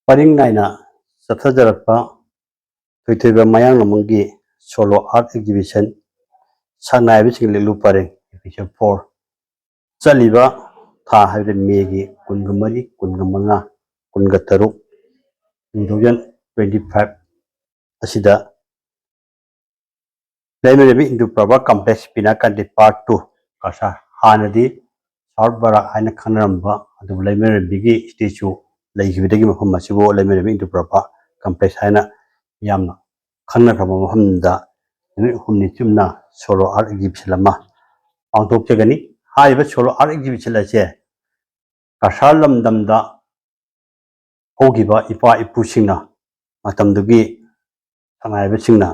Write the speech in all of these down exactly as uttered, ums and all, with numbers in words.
ꯄꯔꯤꯡ ꯅꯥꯏꯅ ꯆꯠꯊꯖꯔꯛꯄ ꯊꯣꯏꯊꯣꯏꯕ ꯃꯌꯥꯡꯂꯝꯕꯝꯒꯤ Solo Art Exhibition, ꯁꯛꯅꯥꯏꯕꯁꯤꯡ ꯂꯤꯠꯂꯨ ꯄꯔꯦꯡ, Episode four, ꯆꯠꯂꯤꯕ ꯊꯥ ꯍꯥꯏꯕꯗꯤ ꯃꯦꯒꯤ ꯀꯨꯟꯒ ꯃꯔꯤ, ꯀꯨꯟꯒ ꯃꯉꯥ, ꯀꯨꯟꯒ ꯇꯔꯨꯛ, two thousand twenty-five ꯑꯁꯤꯗ ꯂꯩꯃꯔꯦꯝꯕꯤ Indu Prabha complex, Pinakandi part two, Cachar, ꯍꯥꯟꯅꯗꯤ ꯁꯥꯎꯠ ꯕꯔꯥꯛ ꯍꯥꯏꯅ ꯈꯪꯅꯔꯝꯕ, ꯑꯗꯨꯕꯨ ꯂꯩꯃꯔꯦꯝꯕꯤꯒꯤ ꯁ꯭ꯇꯦꯆꯨ ꯂꯩꯈꯤꯕꯗꯒꯤ ꯃꯐꯝ ꯑꯁꯤꯕꯨ ꯂꯩꯃꯔꯦꯝꯕꯤ ꯏꯟꯗꯨ ꯄ꯭ꯔꯚꯥ ꯀꯝꯄ꯭ꯂꯦꯛꯁ ꯍꯥꯏꯅ ꯌꯥꯝꯅ ꯈꯪꯅꯈ꯭ꯔꯕ ꯃꯐꯝꯗ ꯅꯨꯃꯤꯠ ꯍꯨꯝꯅꯤ ꯆꯨꯞꯅ Solo Art Exhibition ꯑꯃ ꯄꯥꯡꯊꯣꯛꯆꯒꯅꯤ꯫ ꯍꯥꯏꯔꯤꯕ Solo Art Exhibition ꯑꯁꯦ ꯀꯁꯥꯔ ꯂꯝꯗꯝꯗ ꯍꯧꯈꯤꯕ ꯏꯄꯥ ꯏꯄꯨꯁꯤꯡꯅ, ꯃꯇꯝꯗꯨꯒꯤ ꯁꯛꯅꯥꯏꯕꯁꯤꯡꯅ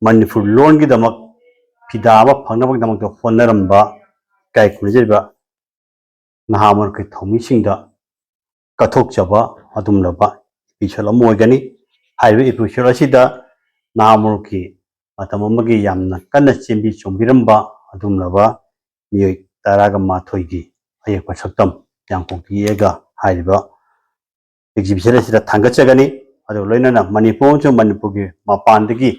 ꯃꯅꯤꯄꯨꯔ ꯂꯣꯟꯒꯤꯗꯃꯛ ꯐꯤꯗꯥ ꯑꯃ ꯐꯪꯅꯕꯒꯤꯗꯃꯛꯇ ꯍꯣꯠꯅꯔꯝꯕ ꯏꯀꯥꯏ ꯈꯨꯝꯅꯖꯔꯤꯕ ꯅꯍꯥ ꯃꯔꯛꯀꯤ ꯊꯧꯃꯤꯁꯤꯡꯗ ꯀꯠꯊꯣꯛꯆꯕ ꯑꯗꯨꯒꯨꯝꯂꯕ Episode ꯑꯃ ꯑꯣꯏꯒꯅꯤ꯫ ꯍꯥꯏꯔꯤꯕ Episode ꯑꯁꯤꯗ ꯅꯍꯥ ꯃꯔꯛꯀꯤ ꯃꯇꯝ ꯑꯃꯒꯤ ꯌꯥꯝꯅ ꯀꯟꯅ ꯆꯦꯟꯕꯤ ꯆꯣꯡꯕꯤꯔꯝꯕ ꯑꯗꯨꯒꯨꯝꯂꯕ ꯃꯤꯑꯣꯏ ꯇꯔꯥꯒ ꯃꯥꯊꯣꯏꯒꯤ ꯑꯌꯦꯛꯄ ꯁꯛꯇꯝ ꯌꯥꯡꯀꯣꯛꯇ ꯌꯦꯛꯑꯒ ꯍꯥꯏꯔꯤꯕ Exhibition ꯑꯁꯤꯗ ꯊꯥꯡꯒꯠꯆꯒꯅꯤ꯫ ꯑꯗꯨꯒ ꯂꯣꯏꯅꯅ ꯃꯅꯤꯄꯨꯔ ꯑꯃꯁꯨꯡ ꯃꯅꯤꯄꯨꯔꯒꯤ ꯃꯄꯥꯟꯗꯒꯤ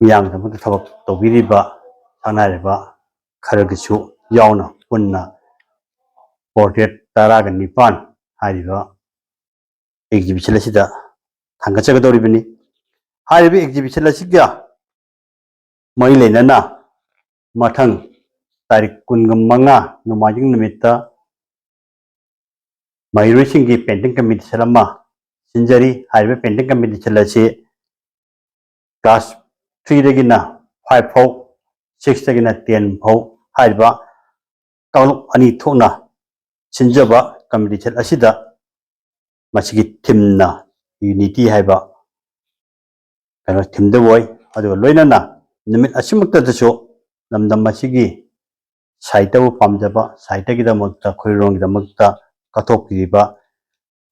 ꯃꯤꯌꯥꯝꯒꯤꯗꯃꯛꯇ ꯊꯕꯛ ꯇꯧꯕꯤꯔꯤꯕ ꯁꯛꯅꯥꯏꯔꯕ ꯈꯔꯒꯤꯁꯨ ꯌꯥꯎꯅ ꯄꯨꯟꯅ portrait ꯇꯔꯥꯒ ꯅꯤꯄꯥꯟ ꯍꯥꯏꯔꯤꯕ Exhibition ꯑꯁꯤꯗ ꯊꯥꯡꯒꯠꯆꯒꯗꯧꯔꯤꯕꯅꯤ꯫ ꯍꯥꯏꯔꯤꯕ Exhibition ꯑꯁꯤꯒ ꯃꯔꯤ ꯂꯩꯅꯅ ꯃꯊꯪ ꯇꯥꯔꯤꯛ ꯀꯨꯟꯒ ꯃꯉꯥ ꯅꯣꯡꯃꯥꯏꯖꯤꯡ ꯅꯨꯃꯤꯠꯇ ꯃꯍꯩꯔꯣꯏꯁꯤꯡꯒꯤ painting competition ꯑꯃ ꯁꯤꯟꯖꯔꯤ꯫ ꯍꯥꯏꯔꯤꯕ painting competition ꯑꯁꯤ class three ꯗꯒꯤꯅ five ꯐꯥꯎ, six ꯇꯒꯤꯅ ten ꯐꯥꯎ ꯍꯥꯏꯔꯤꯕ ꯀꯥꯡꯂꯨꯞ ꯑꯅꯤ ꯊꯣꯛꯅ ꯁꯤꯟꯖꯕ competition ꯑꯁꯤꯗ ꯃꯁꯤꯒꯤ theme ꯅ unity ꯍꯥꯏꯕ ꯀꯩꯅꯣ theme ꯗ ꯑꯣꯏ꯫ ꯑꯗꯨꯒ ꯂꯣꯏꯅꯅ ꯅꯨꯃꯤꯠ ꯑꯁꯤꯃꯛꯇꯗꯁꯨ ꯂꯝꯗꯝ ꯑꯁꯤꯒꯤ ꯁꯥꯍꯤꯇ꯭ꯌꯕꯨ ꯄꯥꯝꯖꯕ, ꯁꯥꯍꯤꯇ꯭ꯌꯒꯤꯗꯃꯛꯇ, ꯈꯣꯏꯔꯣꯡꯒꯤꯗꯃꯛꯇ ꯀꯠꯊꯣꯛꯄꯤꯔꯤꯕ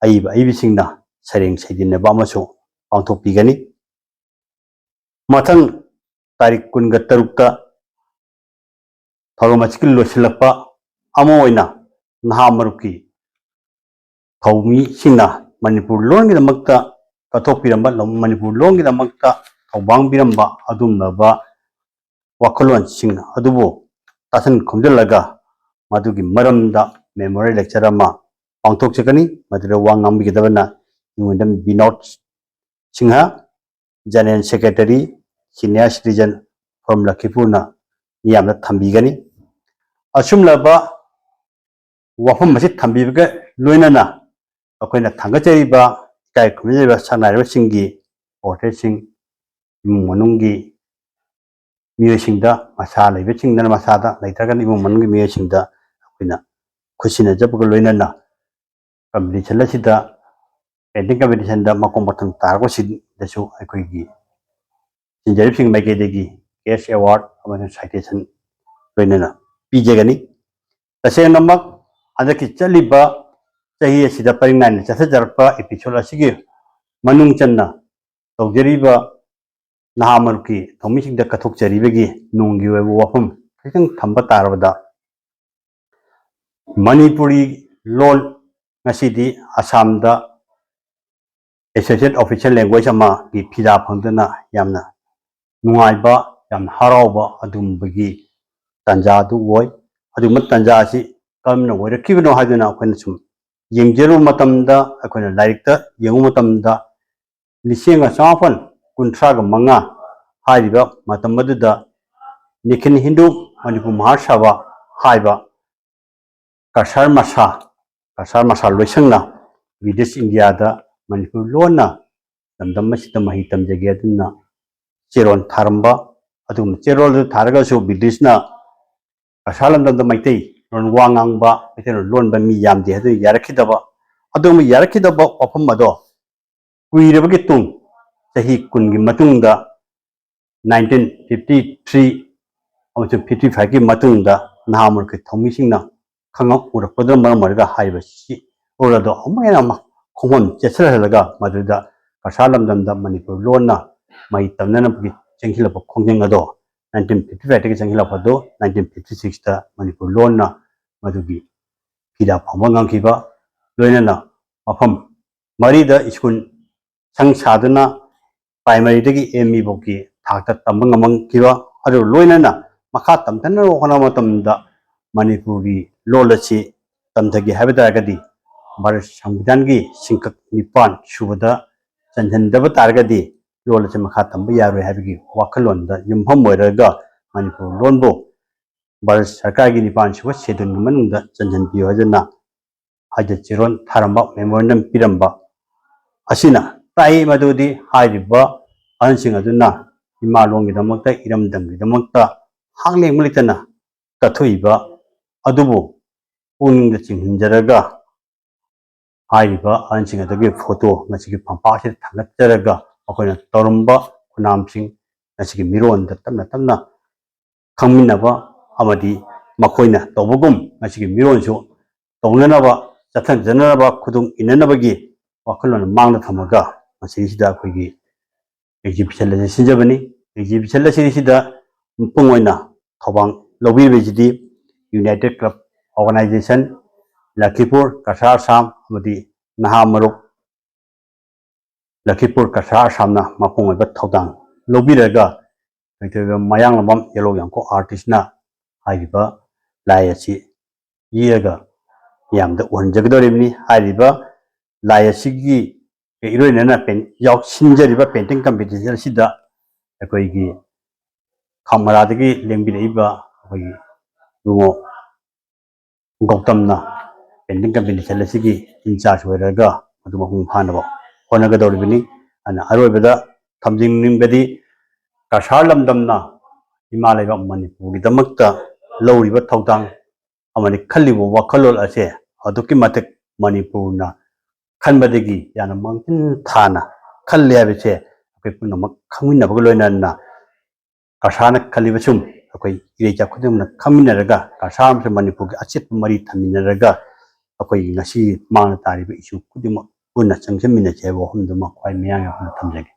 ꯑꯏꯕ ꯑꯏꯕꯤꯁꯤꯡꯅ ꯁꯩꯔꯦꯡ ꯁꯩꯗꯤꯟꯅꯕ ꯑꯃꯁꯨ ꯄꯥꯡꯊꯣꯛꯄꯤꯒꯅꯤ꯫ ꯃꯊꯪ ꯇꯥꯔꯤꯛ ꯀꯨꯟꯒ ꯇꯔꯨꯛꯇ ꯊꯧꯔꯝ ꯑꯁꯤꯒꯤ ꯂꯣꯏꯁꯤꯜꯂꯛꯄ ꯑꯃ ꯑꯣꯏꯅ ꯅꯍꯥ ꯃꯔꯨꯞꯀꯤ ꯊꯧꯃꯤꯁꯤꯡꯅ ꯃꯅꯤꯄꯨꯔ ꯂꯣꯟꯒꯤꯗꯃꯛꯇ ꯀꯠꯊꯣꯛꯄꯤꯔꯝꯕ, ꯂꯝ-, ꯃꯅꯤꯄꯨꯔ ꯂꯣꯟꯒꯤꯗꯃꯛꯇ ꯊꯧꯕꯥꯡꯕꯤꯔꯝꯕ ꯑꯗꯨꯒꯨꯝꯂꯕ ꯋꯥꯈꯜꯂꯣꯟꯁꯤꯡ ꯑꯗꯨꯕꯨ ꯇꯥꯁꯤꯟ ꯈꯣꯝꯖꯤꯜꯂꯒ ꯃꯗꯨꯒꯤ ꯃꯔꯝꯗ memorial lecture ꯑꯃ ꯄꯥꯡꯊꯣꯛꯆꯒꯅꯤ꯫ ꯃꯗꯨꯗ ꯋꯥ ꯉꯥꯡꯕꯤꯒꯗꯕꯅ ꯏꯉꯣꯟꯗꯝ Vinod Singh, General Secretary, Senior Citizen from ꯂꯈꯤꯄꯨꯔꯅ ꯃꯤꯌꯥꯝꯗ ꯊꯝꯕꯤꯒꯅꯤ꯫ ꯑꯁꯨꯝꯂꯕ ꯋꯥꯐꯝ ꯑꯁꯤ ꯊꯝꯕꯤꯕꯒ ꯂꯣꯏꯅꯅ ꯑꯩꯈꯣꯏꯅ ꯊꯥꯡꯒꯠꯆꯔꯤꯕ ꯏꯀꯥꯏ ꯈꯨꯝꯅꯖꯔꯤꯕ ꯁꯛꯅꯥꯏꯔꯕꯁꯤꯡꯒꯤ portraitꯁꯤꯡ, ꯏꯃꯨꯡ ꯃꯅꯨꯡꯒꯤ ꯃꯤꯑꯣꯏꯁꯤꯡꯗ, ꯃꯁꯥ ꯂꯩꯕꯁꯤꯡꯗꯅ ꯃꯁꯥꯗ, ꯂꯩꯇ꯭ꯔꯒꯅ ꯏꯃꯨꯡ ꯃꯅꯨꯡꯒꯤ ꯃꯤꯑꯣꯏꯁꯤꯡꯗ ꯑꯩꯈꯣꯏꯅ ꯈꯨꯠꯁꯤꯟꯅꯖꯕꯒ ꯂꯣꯏꯅꯅ competition ꯑꯁꯤꯗ, painting competitionꯗ ꯃꯀꯣꯛ ꯃꯊꯪ ꯇꯥꯔꯛꯄꯁꯤꯗꯁꯨ ꯑꯩꯈꯣꯏꯒꯤ ꯁꯤꯟꯖꯔꯤꯕꯁꯤꯡ ꯃꯥꯏꯀꯩꯗꯒꯤ cash award ꯑꯃꯁꯨꯡ citation ꯂꯣꯏꯅꯅ ꯄꯤꯖꯒꯅꯤ꯫ ꯇꯁꯦꯡꯅꯃꯛ ꯍꯟꯗꯛꯀꯤ ꯆꯠꯂꯤꯕ ꯆꯍꯤ ꯑꯁꯤꯗ ꯄꯔꯤꯡ ꯅꯥꯏꯅ ꯆꯠꯊꯖꯔꯛꯄ episode ꯑꯁꯤꯒꯤ ꯃꯅꯨꯡ ꯆꯟꯅ ꯇꯧꯖꯔꯤꯕ ꯅꯍꯥ ꯃꯔꯨꯞꯀꯤ ꯊꯧꯃꯤꯁꯤꯡꯗ ꯀꯠꯊꯣꯛꯆꯔꯤꯕꯒꯤ ꯅꯨꯡꯒꯤ ꯑꯣꯏꯕ ꯋꯥꯐꯝ ꯈꯤꯇꯪ ꯊꯝꯕ ꯇꯥꯔꯕꯗ, ꯃꯅꯤꯄꯨꯔꯤ ꯂꯣꯟ ꯉꯁꯤꯗꯤ ꯑꯁꯥꯝꯗ associate official language ꯑꯃꯒꯤ ꯐꯤꯗꯥ ꯐꯪꯗꯨꯅ ꯌꯥꯝꯅ ꯅꯨꯡꯉꯥꯏꯕ, ꯌꯥꯝꯅ ꯍꯔꯥꯎꯕ ꯑꯗꯨꯒꯨꯝꯕꯒꯤ ꯇꯥꯟꯖꯥ ꯑꯗꯨ ꯑꯣꯏ꯫ ꯑꯗꯨꯒꯨꯝꯕ ꯇꯥꯟꯖꯥ ꯑꯁꯤ ꯀꯔꯝꯅ ꯑꯣꯏꯔꯛꯈꯤꯕꯅꯣ ꯍꯥꯏꯗꯨꯅ ꯑꯩꯈꯣꯏꯅ ꯁꯨꯝ ꯌꯦꯡꯖꯔꯨꯕ ꯃꯇꯝꯗ, ꯑꯩꯈꯣꯏꯅ ꯂꯥꯏꯔꯤꯛꯇ ꯌꯦꯡꯕ ꯃꯇꯝꯗ, ꯂꯤꯁꯤꯡ ꯑꯃ ꯆꯃꯥꯄꯟ ꯀꯨꯟꯊ꯭ꯔꯥꯒ ꯃꯉꯥ ꯍꯥꯏꯔꯤꯕ ꯃꯇꯝ ꯑꯗꯨꯗ ꯅꯤꯈꯤꯜ ꯍꯤꯟꯗꯨ ꯃꯅꯤꯄꯨꯔ ꯃꯍꯥꯁꯚꯥ ꯍꯥꯏꯕ ꯀꯁꯥꯔ ꯃꯁꯥ, ꯀꯁꯥꯔ ꯃꯁꯥ ꯂꯣꯏꯁꯪꯅ ꯕ꯭ꯔꯤꯇꯤꯁ ꯏꯟꯗꯤꯌꯥꯗ ꯃꯅꯤꯄꯨꯔ ꯂꯣꯟꯅ ꯂꯝꯗꯝ ꯑꯁꯤꯗ ꯃꯍꯩ ꯇꯝꯖꯒꯦ ꯑꯗꯨꯅ ꯆꯦꯔꯣꯜ ꯊꯥꯔꯝꯕ꯫ ꯑꯗꯨꯒꯨꯝꯕ ꯆꯦꯔꯣꯜꯗꯨ ꯊꯥꯔꯒꯁꯨ ꯕ꯭ꯔꯤꯇꯤꯁꯅ ꯀꯁꯥꯔ ꯂꯝꯗꯝꯗ ꯃꯩꯇꯩ ꯂꯣꯟ ꯋꯥ ꯉꯥꯡꯕ, ꯃꯩꯇꯩꯂꯣꯟ ꯂꯣꯟꯕ ꯃꯤ ꯌꯥꯝꯗꯦ ꯍꯥꯏꯗꯨꯅ ꯌꯥꯔꯛꯈꯤꯗꯕ꯫ ꯑꯗꯨꯒꯨꯝꯕ ꯌꯥꯔꯛꯈꯤꯗꯕ ꯋꯥꯐꯝ ꯑꯗꯣ ꯀꯨꯏꯔꯕꯒꯤ ꯇꯨꯡ, ꯆꯍꯤ ꯀꯨꯟꯒꯤ ꯃꯇꯨꯡꯗ, nineteen fifty three ꯑꯃꯁꯨꯡ fifty five ꯀꯤ ꯃꯇꯨꯡꯗ ꯅꯍꯥ ꯃꯔꯛꯀꯤ ꯊꯧꯃꯤꯁꯤꯡꯅ ꯈꯪꯉꯛ ꯎꯔꯛꯄꯗꯨꯅ ꯃꯔꯝ ꯑꯣꯏꯔꯒ ꯍꯥꯏꯔꯤꯕꯁꯤ ꯎꯔꯗꯣ ꯑꯃꯨꯛ ꯍꯦꯟꯅ ꯑꯃ ꯈꯣꯡꯐꯝ ꯆꯦꯠꯁꯤꯜꯍꯜꯂꯒ ꯃꯗꯨꯗ ꯀꯁꯥꯔ ꯂꯝꯗꯝꯗ ꯃꯅꯤꯄꯨꯔ ꯂꯣꯟꯅ ꯃꯍꯩ ꯇꯝꯅꯅꯕꯒꯤ ꯆꯦꯟꯁꯤꯜꯂꯛꯄ ꯈꯣꯡꯖꯪ ꯑꯗꯣ nineteen fifty five ꯇꯒꯤ ꯆꯦꯟꯁꯤꯜꯂꯛꯄꯗꯨ nineteen fifty six ꯇ ꯃꯅꯤꯄꯨꯔ ꯂꯣꯟꯅ ꯃꯗꯨꯒꯤ ꯐꯤꯗꯥ ꯐꯪꯕ ꯉꯝꯈꯤꯕ, ꯂꯣꯏꯅꯅ ꯃꯐꯝ ꯃꯔꯤꯗ ꯁ꯭ꯀꯨꯜ ꯁꯪ ꯁꯥꯗꯨꯅ primary ꯗꯒꯤ M E ꯐꯥꯎꯒꯤ ꯊꯥꯛꯇ ꯇꯝꯕ ꯉꯝꯍꯟꯈꯤꯕ, ꯑꯗꯨ ꯂꯣꯏꯅꯅ ꯃꯈꯥ ꯇꯝꯊꯅꯕ ꯍꯣꯠꯅꯕ ꯃꯇꯝꯗ ꯃꯅꯤꯄꯨꯔꯒꯤ ꯂꯣꯜ ꯑꯁꯤ ꯇꯝꯊꯒꯦ ꯍꯥꯏꯕ ꯇꯥꯔꯒꯗꯤ ꯚꯥꯔꯠ ꯁꯪꯕꯤꯙꯥꯟꯒꯤ ꯁꯤꯡꯈꯛ ꯅꯤꯄꯥꯟ ꯁꯨꯕꯗ ꯆꯟꯁꯤꯟꯗꯕ ꯇꯥꯔꯒꯗꯤ ꯂꯣꯜ ꯑꯁꯤ ꯃꯈꯥ ꯇꯝꯕ ꯌꯥꯔꯣꯏ ꯍꯥꯏꯕꯒꯤ ꯋꯥꯈꯜꯂꯣꯟꯗ ꯌꯨꯝꯐꯝ ꯑꯣꯏꯔꯒ ꯃꯅꯤꯄꯨꯔ ꯂꯣꯟꯕꯨ ꯚꯥꯔꯠ ꯁꯔꯀꯥꯔꯒꯤ ꯅꯤꯄꯥꯟ ꯁꯨꯕ schedule ꯒꯤ ꯃꯅꯨꯡꯗ ꯆꯟꯁꯤꯟꯕꯤꯌꯨ ꯍꯥꯏꯗꯨꯅ ꯍꯥꯏꯖ ꯆꯤꯔꯣꯟ ꯊꯥꯔꯝꯕ memorandum ꯄꯤꯔꯝꯕ ꯑꯁꯤꯅ ꯇꯥꯛꯏ ꯃꯗꯨꯗꯤ ꯍꯥꯏꯔꯤꯕ ꯑꯍꯜꯁꯤꯡ ꯑꯗꯨꯅ ꯏꯃꯥ ꯂꯣꯟꯒꯤꯗꯃꯛꯇ, ꯏꯔꯝꯗꯝꯒꯤꯗꯃꯛꯇ ꯍꯥꯡꯂꯦꯡꯕ ꯂꯩꯇꯅ ꯀꯠꯊꯣꯛꯏꯕ ꯑꯗꯨꯕꯨ ꯄꯨꯛꯅꯤꯡꯗ ꯆꯤꯡꯁꯤꯟꯖꯔꯒ ꯍꯥꯏꯔꯤꯕ ꯑꯍꯜꯁꯤꯡ ꯑꯗꯨꯒꯤ photo ꯉꯁꯤꯒꯤ ꯐꯝꯄꯥꯛꯁꯤꯗ ꯊꯥꯡꯒꯠꯆꯔꯒ ꯃꯈꯣꯏꯅ ꯇꯧꯔꯝꯕ ꯈꯨꯅꯥꯝꯁꯤꯡ ꯉꯁꯤꯒꯤ ꯃꯤꯔꯣꯟꯗ ꯇꯞꯅ ꯇꯞꯅ ꯈꯪꯃꯤꯟꯅꯕ ꯑꯃꯗꯤ ꯃꯈꯣꯏꯅ ꯇꯧꯕꯒꯨꯝ ꯉꯁꯤꯒꯤ ꯃꯤꯔꯣꯟꯁꯨ ꯇꯧꯅꯅꯕ, ꯆꯠꯊꯖꯅꯅꯕ, ꯈꯨꯗꯨꯡ ꯏꯟꯅꯅꯕꯒꯤ ꯋꯥꯈꯜꯂꯣꯟ ꯃꯥꯡꯗ ꯊꯝꯃꯒ ꯃꯁꯤꯁꯤꯗ ꯑꯩꯈꯣꯏꯒꯤ exhibition ꯑꯁꯤ ꯁꯤꯟꯖꯕꯅꯤ꯫ Exhibition ꯑꯁꯤꯗ ꯃꯄꯨꯡ ꯑꯣꯏꯅ ꯊꯧꯗꯥꯡ ꯂꯧꯕꯤꯔꯤꯕꯁꯤꯗꯤ United Club Organization, ꯂꯈꯤꯄꯨꯔ, Cachar, Assam ꯑꯃꯗꯤ ꯅꯍꯥ ꯃꯔꯨꯞ ꯂꯈꯤꯄꯨꯔ, ꯀꯁꯥꯔ, ꯑꯁꯥꯝꯅ ꯃꯄꯨꯡ ꯑꯣꯏꯕ ꯊꯧꯗꯥꯡ ꯂꯧꯕꯤꯔꯒ ꯂꯩꯊꯣꯏꯕ ꯃꯌꯥꯡꯂꯝꯕꯝ ꯌꯦꯂꯣ ꯌꯥꯡꯀꯣꯛ artist ꯅ ꯍꯥꯏꯔꯤꯕ ꯂꯥꯏ ꯑꯁꯤ ꯌꯦꯛꯑꯒ ꯃꯤꯌꯥꯝꯗ ꯎꯍꯟꯖꯒꯗꯧꯔꯤꯕꯅꯤ꯫ ꯍꯥꯏꯔꯤꯕ ꯂꯥꯏ ꯑꯁꯤꯒꯤ ꯏꯔꯣꯏꯅꯅ ꯄꯦꯟ-, ꯌꯥꯎꯁꯤꯟꯖꯔꯤꯕ painting competition ꯑꯁꯤꯗ ꯑꯩꯈꯣꯏꯒꯤ ꯈꯥꯃꯔꯥꯗꯒꯤ ꯂꯦꯡꯕꯤꯔꯛꯏꯕ ꯑꯩꯈꯣꯏꯒꯤ ꯏꯕꯨꯡꯉꯣ ꯒꯧꯇꯝꯅ painting competition ꯑꯁꯤꯒꯤ in charge ꯑꯣꯏꯔꯒ ꯃꯗꯨ ꯃꯄꯨꯡ ꯐꯥꯅꯕ ꯍꯣꯠꯅꯒꯗꯧꯔꯤꯕꯅꯤ꯫ ꯑꯗꯨꯅ ꯑꯔꯣꯏꯕꯗ ꯊꯝꯖꯅꯤꯡꯕꯗꯤ ꯀꯁꯥꯔ ꯂꯝꯗꯝꯅ ꯏꯃꯥ ꯂꯩꯕꯥꯛ ꯃꯅꯤꯄꯨꯔꯒꯤꯗꯃꯛꯇ ꯂꯧꯔꯤꯕ ꯊꯧꯗꯥꯡ ꯑꯃꯗꯤ ꯈꯜꯂꯤꯕ ꯋꯥꯈꯜꯂꯣꯟ ꯑꯁꯦ ꯑꯗꯨꯛꯀꯤ ꯃꯇꯤꯛ ꯃꯅꯤꯄꯨꯔꯅ ꯈꯟꯕꯗꯒꯤ ꯌꯥꯝꯅ ꯃꯥꯡꯖꯤꯟ ꯊꯥꯅ ꯈꯜꯂꯦ ꯍꯥꯏꯕꯁꯦ ꯑꯩꯈꯣꯏ ꯄꯨꯝꯅꯃꯛ ꯈꯪꯃꯤꯟꯅꯕꯒ ꯂꯣꯏꯅꯅ ꯀꯁꯥꯔꯅ ꯈꯜꯂꯤꯕ ꯁꯨꯝ ꯑꯩꯈꯣꯏ ꯏꯔꯩꯆꯥ ꯈꯨꯗꯤꯡꯃꯛꯅ ꯈꯪꯃꯤꯟꯅꯔꯒ ꯀꯁꯥꯔ ꯑꯃꯁꯨꯡ ꯃꯅꯤꯄꯨꯔꯒꯤ ꯑꯆꯦꯠꯄ ꯃꯔꯤ ꯊꯝꯃꯤꯟꯅꯔꯒ ꯑꯩꯈꯣꯏꯒꯤ ꯉꯁꯤ ꯃꯥꯡꯗ ꯇꯥꯔꯤꯕ issue ꯈꯨꯗꯤꯡꯃꯛ ꯄꯨꯟꯅ ꯆꯪꯁꯤꯟꯃꯤꯟꯅꯁꯤ ꯍꯥꯏꯕ ꯋꯥꯐꯝꯗꯨꯃ ꯈ꯭ꯋꯥꯏ ꯃꯌꯥꯝꯒꯤ ꯋꯥꯐꯝꯗ ꯊꯝꯖꯒꯦ꯫